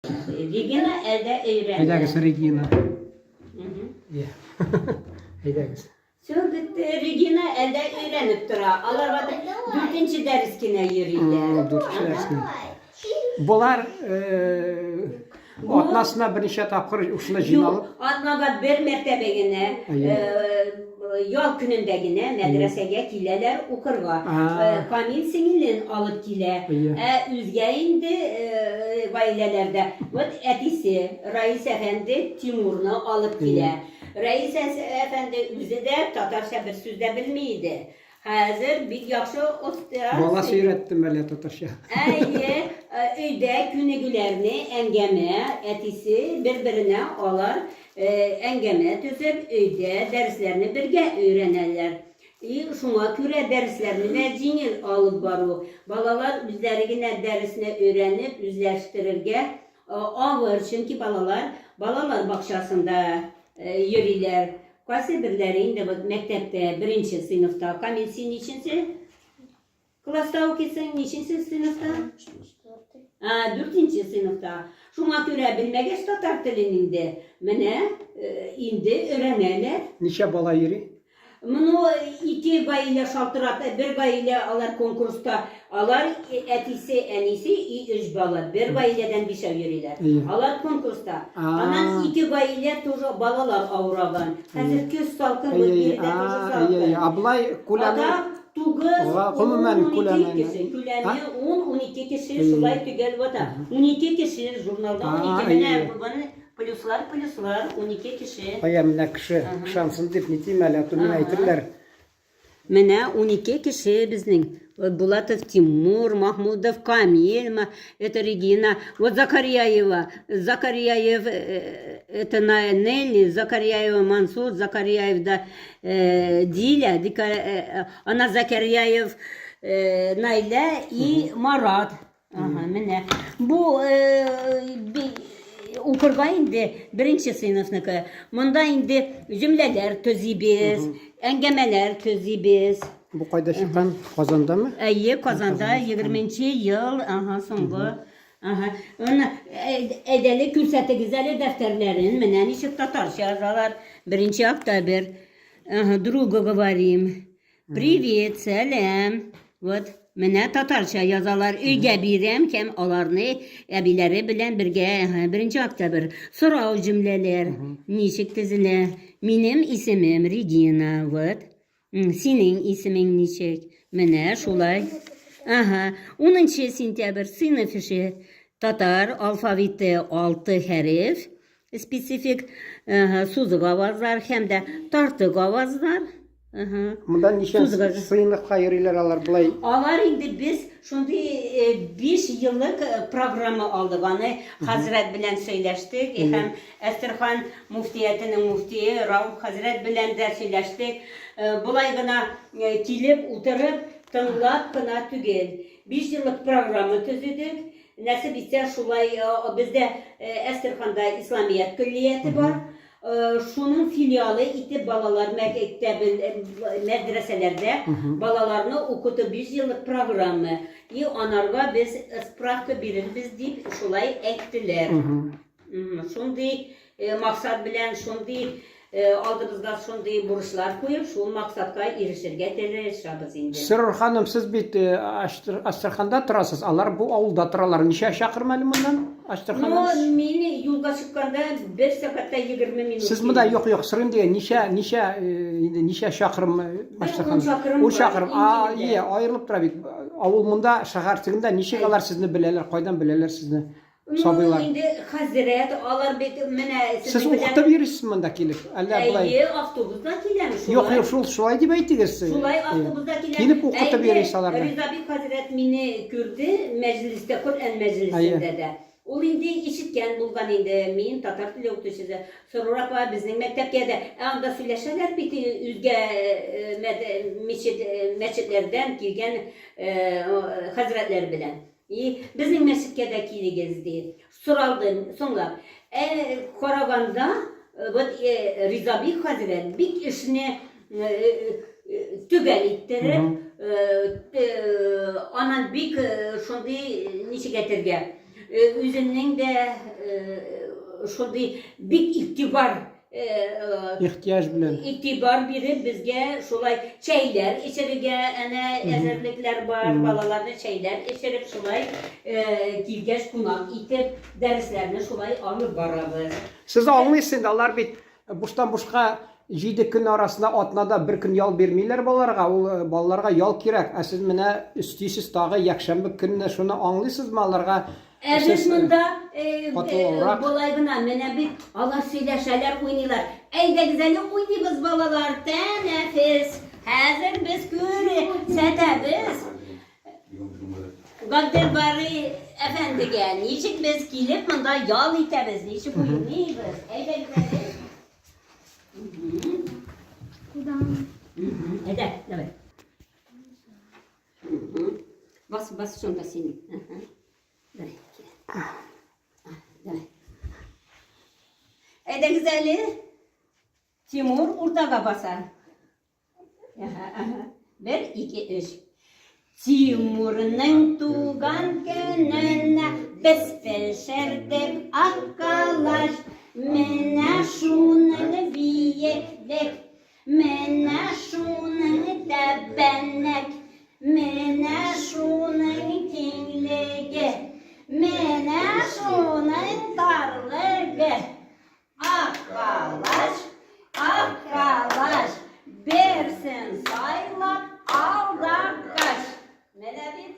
Регина әлдә өйрәнә. Әйдәгез, Регина. Иә. Әйдәгез. Все бетте. Регина әлдә өйрәнеп тора. Аларга дүртенче дәрес кенә йөриләр. Дүртенче дәрес кенә. Болар атнасына берничә тапкыр шунда җыйналып. Атнага бер мәртәбә генә ял көнендә генә мәдрәсәгә киләләр укырга. Камил сеңелен алып килә. Ә үзгә инде гаиләләрдә вот әтисе Раис әфәнде Тимурны алып килә. Раис әфәнде үзе дә татарча бер сүз дә белми иде. Хәзер бик яхшы оста. Баласы өйрәттеме әллә татарча? Әйе, өйдә күнегүләрне, әңгәмә, әтисе бер-беренә алар әңгәмә төзеп, өйдә дәресләрне бергә өйрәнәләр. И шуңа күрә дәресләрне дә җиңел алып бару. Балалар үзләре генә дәресне өйрәнеп, үзләштерергә авыр, чөнки балалар балалар бакчасында йөриләр. Кайсы берләре инде вот мәктәптә беренче сыйныфта. Камил, син ниченче класста укыйсың? Ниченче сыйныфта? Четвертый. А, дүртенче сыйныфта. Шуңа күрә белмәгәч татар телен инде, менә инде өйрәнәләр. Ничә бала йөри? Моны ике гаилә шалтырата, бер гаилә алар конкурста, алар әтисе, әнисе и өч бала, бер гаиләдән бишәү йөриләр. Алар конкурста. Аннан ике гаилә тоже балалар авыраган. Хәзер көз салкын, вот биредә тоже салкын. Ә болай күләме? Ата 9, Гомумән 10, 12 кеше. Күләме 10, 12 кеше шулай төгәл вата. 12 кеше журналда 12 менә моны Плюслар, плюслар, 12 кеше. Кая менә кеше ышансын дип ни дим әле, а то миңа әйтерләр. Менә 12 кеше безнең. Вот Булатов Тимур, Махмудов Камиль, это Регина, вот Закарьяева, Закарьяев, это Нелли, Закарьяева Мансур, Закарьяев, да, Диля, она Закарьяев, Найля и Марат. Ага, менә. Бу укырга инде беренче сыйныфныкы. Монда инде җөмләләр төзибез, әңгәмәләр төзибез. Бу кайда чыккан? Казандамы? Әйе, Казанда 20 ел, ага, соңгы. Ага. Аны әйдәле күрсәтегез әле дәфтәрләрен. Менә ничек татарча язалар. Беренче октябрь. Ага, другу говорим. Привет, сәлам. Вот, менә татарча язалар. Өйгә бирәм һәм аларны әбиләре белән бергә беренче октябрь. Сорау җөмләләр ничек төзелә? Минем исемем Регина. Вот. Синең исемең ничек? Менә шулай. Ага, 10 сентябрь сыйныф эше. Татар алфавиты 6 хәреф. Специфик сузык авазлар һәм дә тартык авазлар. Монда ничә сыйныфка йөриләр алар болай? Алар инде без шундый 5 еллык программа алдык. Аны хәзрәт белән сөйләштек һәм Әстерхан муфтиятенең муфтие Рауф хәзрәт белән дә сөйләштек. Болай гына килеп утырып, тыңлап кына түгел. 5 еллык программа төзедек. Нәсеп итсә, шулай бездә Әстерханда Исламият көллияте бар. Шуның филиалы итеп балалар мәктәбен, мәдрәсәләрдә балаларны укыту 5 еллык программа. И анарга без справка бирербез дип шулай әйттеләр. Шундый максат белән, шундый алдыбызга шундый бурычлар куеп, шул максатка ирешергә тырышабыз инде. Сөрүр ханым, сез бит Әстерханда торасыз, алар бу авылда торалар. Ничә чакрым әле моннан Әстерханнан? Ну, мин юлга чыкканда 1 сәгать тә 20 минут. Сез монда, юк, юк, сорыйм дигән, ничә, ничә, инде ничә чакрым Әстерхан? 10 чакрым. 10 чакрым. А, ие, аерылып тора бит. Авыл монда, шәһәр тегендә. Ничек алар сезне беләләр, кайдан беләләр сезне? Сабыйлар. Ну, инде хәзрәт, алар бит менә Сез укытып йөрисез монда килеп? Әллә болай? Әйе, автобуста киләм шулай. Юк, юк, шул шулай дип әйтегез. Шулай автобуста киләм. Килеп укытып йөрисез аларны. Ризабик хәзрәт мине күрде мәҗлестә, Коръән мәҗлесендә дә. Ул инде ишеткән булган инде, мин татар теле укытучысы. Сорыр апа безнең мәктәпкә дә. Ә анда сөйләшәләр бит үзгә мечет мәчетләрдән килгән хәзрәтләр белән. И, безнең мәчеткә дә килегез, ди. Соралды соңлап. Ә караганда, вот Ризабик хәзрәт бик эшне төгәл иттереп, анан бик шундый, ничек әйтергә, Үзенең дә шундый бик игътибар Ихтыяҗ белән. Игътибар биреп безгә шулай чәйләр эчерергә әнә әзерлекләр бар, балаларны чәйләр эчереп шулай килгәч кунак итеп дәресләрне шулай алып барабыз. Сез аңлыйсыз инде, алар бит буштан бушка җиде көн арасында атнада бер көн ял бирмиләр балаларга, ул балаларга ял кирәк. Ә сез менә өстисез тагы якшәмбе көнне, шуны аңлыйсызмы аларга? Ә без монда болай гына, менә бит алар сөйләшәләр, уйныйлар. Әйдәгез әле уйныйбыз, балалар, тәнәфес. Хәзер без күрсәтәбез. Габделбарый әфәндегә, ничек без килеп монда ял итәбез, ничек уйныйбыз. Әйдәгез әле. Куда? Әйдә, давай. Бас, бас шунда син. Давай. Давай. Әйдәгез әле. Тимур уртага баса. Бер, ике, өч. Тимурның туган көненә без пешердек ак калач. Менә шуның биеклек, менә шуның тәбәнәк, менә шуның киңлеге, менә шуның тарлыгы. Ак калач, ак калач, берсен сайлап ал да кач. Менә бит.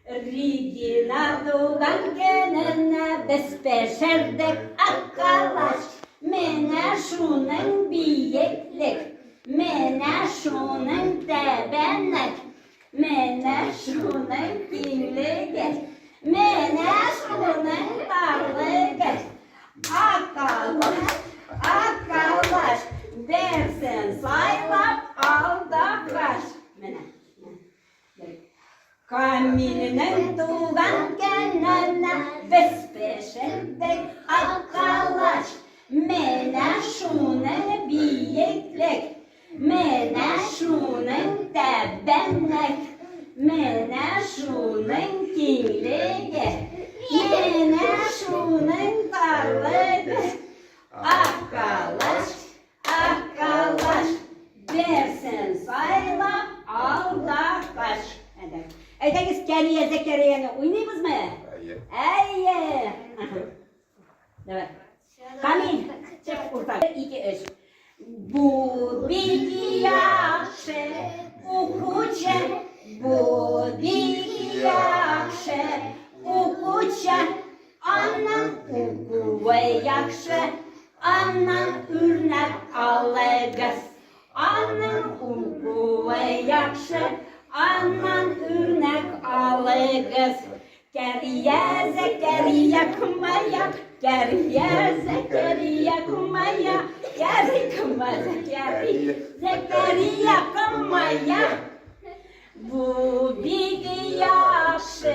Регина туган көненә без пешердек ак калач. Менә шуның биеклек, менә шуның тәбәнәк, менә шуның киңлеге, менә шуның тарлыгы. Ак калач, ак калач, берсен сайлап ал да кач. Менә. Камилнең туган көненә без пешердек ак калач. Менә шуның биеклек, менә шуның тәбәнәк, менә шуның киңлеге, менә шуның тарлыгы. Ак калач, ак калач, берсен сайлап ал да кач. Әйдәгез, Кәрия Зәкәрияне уйныйбызмы? Әйе. Әйе. Давай. Камил, чык урта. Ике, өч. Бу бик яхшы укучы, бу бик яхшы укучы. Аның укуы яхшы, аннан үрнәк алыгыз. Аның укуы яхшы, аннан үрнәк алыгыз. Кәрия, Зәкәрия, Кумая, Кәрия, Зәкәрия, Кумая, Кәри, Кума, Зәкәри, Зәкәрия, Кумая. Бу бик яхшы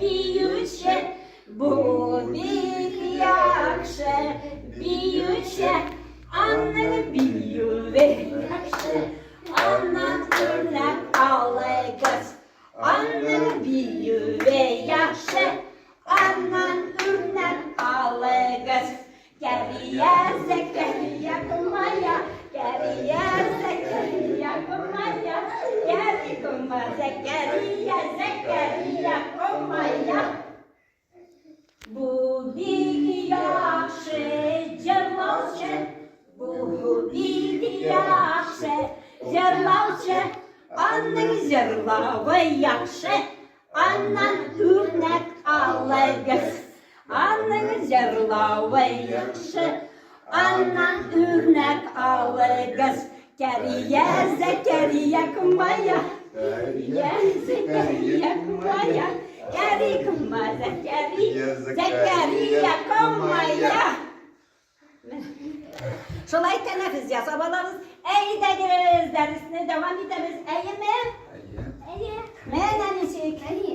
биюче, бу бик яхшы биюче, аның биюе яхшы, аннан үрнәк алыгыз. Аның биюе яхшы, аннан үрнәк алыгыз. Кәрия, Зәкәрия, Кумая, Кәрия, Зәкәрия, Кумая, Кәри, Кума, Зәкәрия, Зәкәрия, Кумая. Бу бик яхшы җырлаучы, бу бик яхшы җырлаучы, аның җырлавы яхшы, аннан үрнәк алыгыз. Аның җырлавы яхшы, аннан үрнәк алыгыз. Кәрия, Зәкәрия, Кумая, Кәрия, Зәкәрия, Кумая, Кәри, Кума, Зәкәри, Зәкәрия, Кумая. Шулай тәнәфес ясап алабыз. Әйдәгез, дәресне дәвам итәбез. Әйеме? Әйе. Әйе. Менә ничек. Әйе.